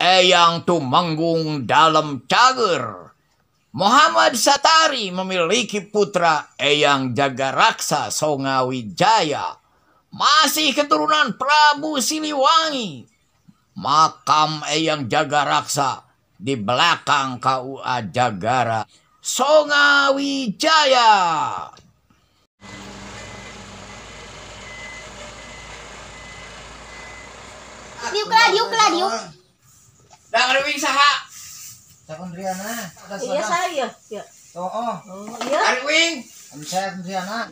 Eyang Tumenggung Dalem Cager. Muhammad Satari memiliki putra Eyang Jagaraksa Songawijaya. Masih keturunan Prabu Siliwangi. Makam Eyang Jagaraksa di belakang KUA Jagara Songawijaya. Diuk lah, diuk lah, diuk. Dang rewing saha? Sakundriana. Iya saya, ya. Oh, oh. Oh, iya. Arwing. Saya Kundriana.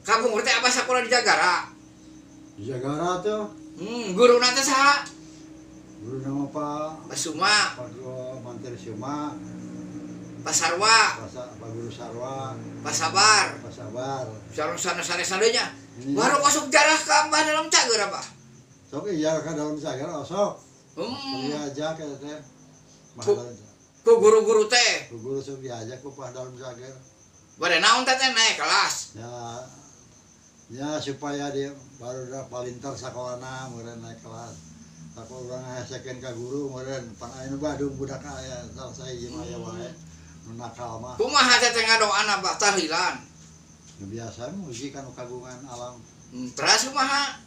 Kamu ngerti apa sekolah di Jagara? Di Jagara tuh. Guru nanti saha? Guru nama Pak Pak Suma. Pak Guru Mantri Suma. Pak Sarwa. Pak Guru Sarwa. Pak Sabar. Pak Sabar. Sarung sana-sana-sananya. Baru masuk jarah ke Abah dalam cager apa? Sok iya ke dalam cager osok. Iya aja ke teh. Ku guru-guru teh. Ku guru sok diajak ku Pak dalam cager. Bade naon teh naik kelas? Ya, ya supaya dia baru udah palintar sakolana meureun naik kelas. Sakola urang ngasekeun ka guru meureun pan aya nu Badung budak aya salah sahiji mah aya wae nu nakal mah. Kumaha teh ngadoana Bah tahlilan? Nu biasa muji kanu kagungan alam. Terus kumaha?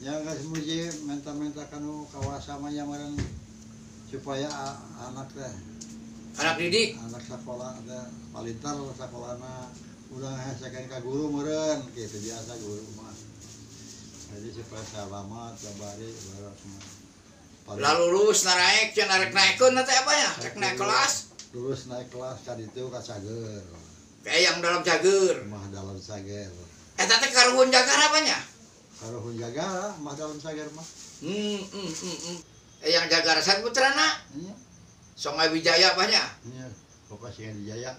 Ya geus muji menta-menta kanu kawasa mah nya meureun supaya anak teh anak didik, anak sekolah teh palintar sakolana urang ngasekeun ka guru meureun kitu biasa guru mah. Jadi supaya selamat babari baru semua. Lalu lulus naik, cenah rek naikeun teh apa ya? Rek naik kelas. Lulus naik kelas ka ditu ka Cager. Kayak yang dalam Cager. Mah dalam Cager. Eta teh karuhun Jagara apa nya? Karuhun Jagara, mah dalam Cager mah. Yang Jagara sat putrana? Iya. Songawijaya apa nya? Iya, pokoknya Songawijaya.